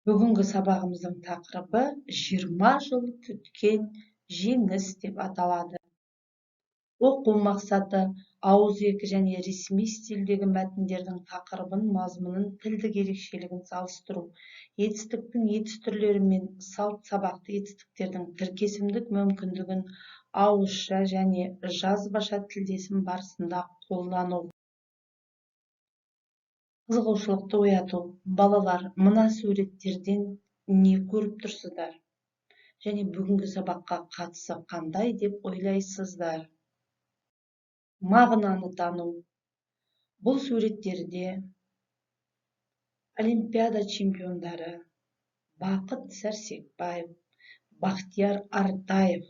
Бүгінгі сабағымыздың тақырыбы «20 жыл күткен жеңіс» деп аталады. Оқу мақсаты: ауызекі және ресми стильдегі мәтіндердің тақырыбын, мазмұнын, тілдік ерекшелігін салыстыру, етістіктің етіс түрлері мен салт сабақты етістіктердің тіркесімдік мүмкіндігін ауызша және жазбаша тілдесім барысында қолдану. Қызығушылықты ояту. Балалар, мына суреттерден не көріп тұрсыздар және бүгінгі сабаққа қатысы қандай деп ойлайсыздар? Мағынаны тану. Бұл суреттерде олимпиада чемпиондары Бақыт Сәрсекбаев, Бақтияр Артаев,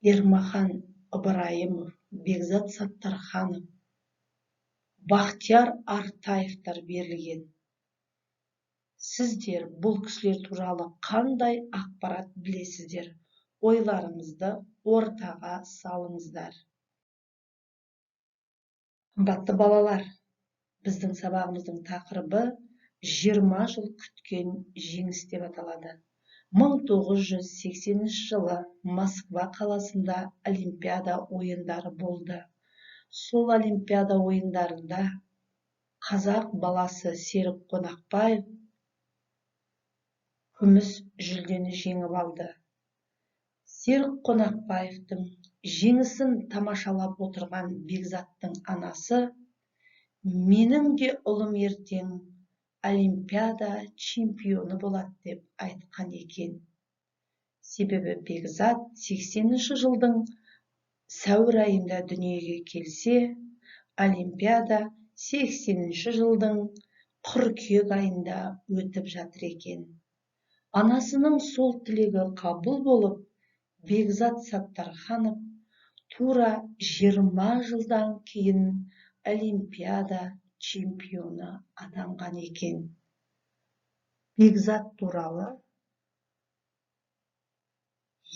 Ермахан Ыбырайымов, Бекзат Саттарханов, Бақтияр Артаевтар берілген. Сіздер бұл кісілер туралы қандай ақпарат білесіздер? Ойларыңызды ортаға салыңыздар. Қымбатты балалар, біздің сабағымыздың тақырыбы «20 жыл күткен жеңіс» деп аталады. 1980 жылы Москва қаласында Олимпиада ойындары болды. Сол Олимпиада ойындарында қазақ баласы Серік Қонақбаев күміс жүлдені жеңіп алды. Серік Қонақбаевтың жеңісін тамашалап отырған Бекзаттың анасы: «Менің де ұлым ертең олимпиада чемпионы болады», – деп айтқан екен. Себебі Бекзат 80-ші жылдың сәуір айында дүниеге келсе, олимпиада 80-ші жылдың қыркүйек айында өтіп жатыр екен. Анасының сол тілегі қабыл болып, Бекзат Саттарханов тура 20 жылдан кейін олимпиада чемпионы атанған екен. Бекзат туралы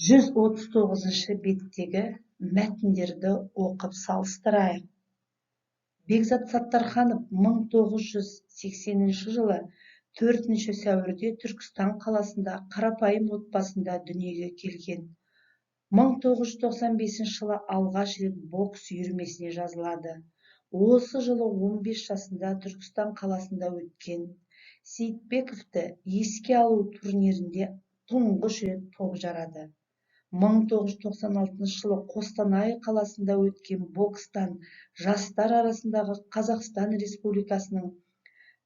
139 беттегі мәтіндерді оқып салыстырайық. Бекзат Саттарханов 1980 жылы 4 сәуірде Түркістан қаласында қарапайым отбасында дүниеге келген. 1995 жылы алғаш рет бокс үйірмесіне жазылады. Осы жылы 15 жасында Түркістан қаласында өткен Сейітбековті еске алу турнирінде тұңғыш рет топ жарады. 1996 жылы Қостанай қаласында өткен бокстан жастар арасындағы Қазақстан Республикасының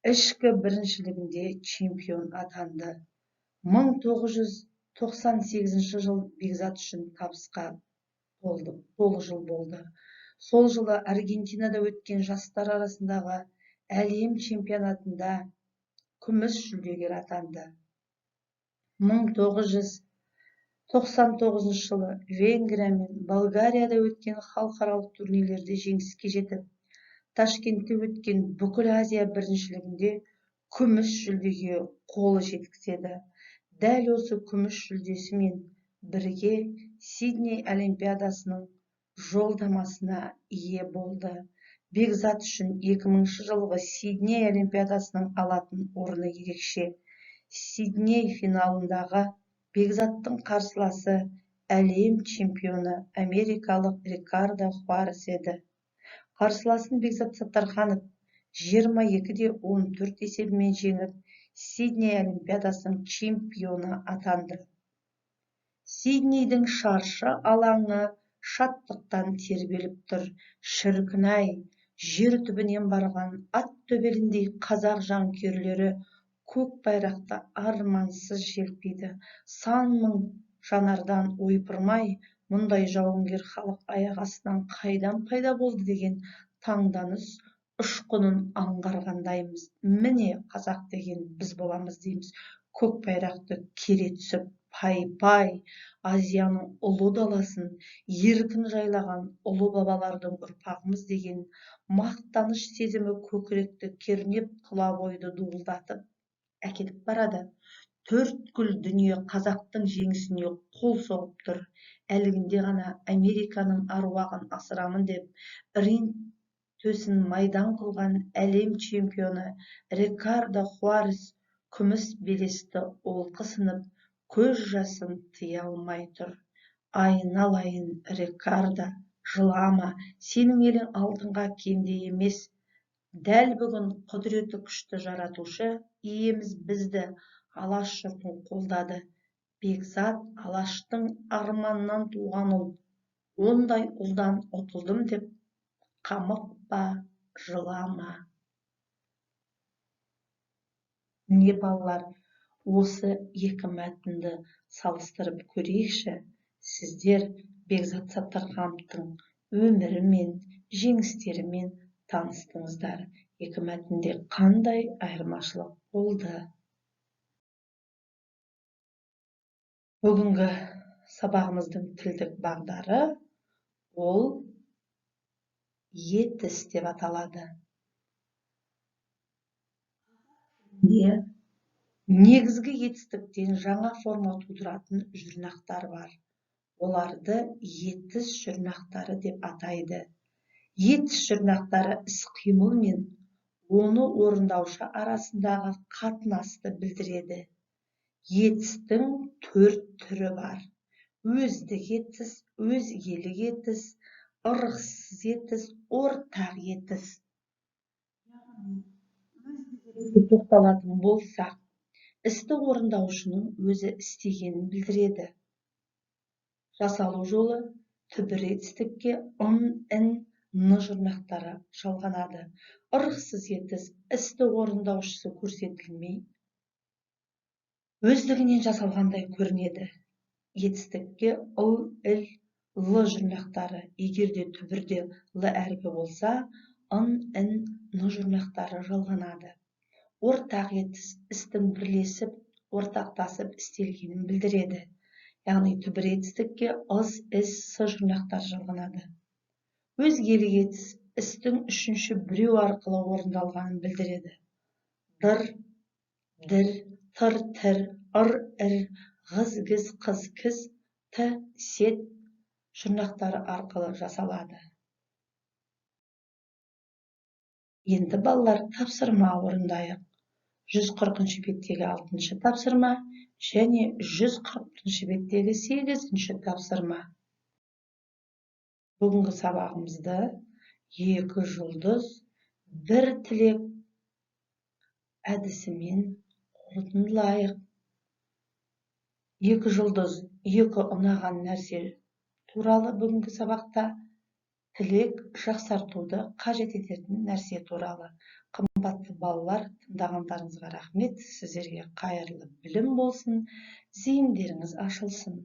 ішкі біріншілігінде чемпион атанды. 1998 жыл Бекзат үшін табысқа толы жыл болды. Сол жылы Аргентинада өткен жастар арасындағы әлем чемпионатында күміс жүлдегер атанды. 1999 жылы Венгрия мен Болгарияда өткен халықаралық турнирлерде жеңіске жетіп, Ташкентте өткен бүкіл Азия біріншілігінде күміс жүлдеге қол жеткізеді. Дәл осы күміс жүлдесімен бірге Сидней олимпиадасының жолдамасына ие болды. Бекзат үшін 2000 жылғы Сидней олимпиадасының алатын орны ерекше. Сидней финалындағы Бекзаттың қарсыласы әлем чемпионы америкалық Рикардо Хуарес еді. Қарсыласын Бекзат Саттарханов 22:14 есебімен жеңіп, Сидней олимпиадасының чемпионы атанды. Сиднейдің шаршы алаңы шаттықтан тербеліп тұр. Шіркін-ай, жер түбінен барған ат төбеліндей қазақ жанкүйерлері көк байрақты армансыз желпиді. Сан мың жанардан ойпырмай, мұндай жауынгер халық аяқ астынан қайдан пайда болды деген таңданыс ұшқынын аңғарғандаймыз. Міне, қазақ деген біз боламыз дейміз көк байрақты кере түсіп. Пай-пай, Азияның ұлы даласын еркін жайлаған ұлы бабалардың ұрпағымыз деген мақтаныш сезімі көкіректі кернеп, тұла бойды дуылдатып әкетіп барады. Төрткүл дүние қазақтың жеңісіне қол соғып тұр. Әлгінде ғана Американың аруағын асырамын деп ринг Төсін майдан қылған әлем чемпионы Рикардо Хуарес күміс белесті олқысынып, көз жасын тыя алмай тұр. Айналайын, Рикардо, жылама, сенің елің алтынға кенде емес. Дәл бүгін құдіреті күшті жаратушы иеміз бізді, Алаш жұртын қолдады. Бекзат Алаштың арманынан туған ұл. Ондай ұлдан ұтылдым деп қамықпа, жылама. Міне, балалар, осы екі мәтінді салыстырып көрейікші. Сіздер Бекзат Саттархановтың өмірімен, жеңістерімен таныстыңыздар. Екі мәтінде қандай айырмашылық болды? Бүгінгі сабағымыздың тілдік бағдары ол етіс деп аталады. Негізгі етістіктен жаңа форма тудыратын жұрнақтар бар. Оларды етіс жұрнақтары деп атайды. Етіс жұрнақтары іс-қимыл мен оны орындаушы арасындағы қатынасты білдіреді. Етістің 4 түрі бар. Өздік етіс, өзгелік етіс, ырықсыз етіс, ортақ етіс. Өздік етіске тоқталатын болсақ, істі орындаушының өзі істегенін білдіреді. Жасалу жолы түбір етістікке ын, ін, ны жұрнақтары жалғанады. Ырықсыз етіс істі орындаушысы көрсетілмей, өздігінен жасалғандай көрінеді. Етістікке ыл, іл, л жұрнақтары, егер де түбірде л әрпі болса, ын, ін, ны жұрнақтары жалғанады. Ортақ етіс істің бірлесіп, ортақтасып істелгенін білдіреді. Яғни түбір етістікке ыз, із, сы жұрнақтары жалғанады. Өзгелік етіс істің үшінші біреу арқылы орындалғанын білдіреді. Дыр, дір, тыр, тір, ыр, ір, ғыз, гіз, қыз, кіз, т, сет жұрнақтары арқылы жасалады. Енді, балалар, тапсырма орындайық. 140 беттегі 6 тапсырма және 141 беттегі 8 тапсырма. Бүгінгі сабағымызды 2 жұлдыз, 1 тілек әдісімен қорытындылайық. 2 жұлдыз, 2 ұнаған нәрсе туралы бүгінгі сабақта, тілек жақсартуды қажет ететін нәрсе туралы. Қымбатты балалар, тыңдағандарыңызға рахмет. Сіздерге қайырлы білім болсын, зейіндеріңіз ашылсын.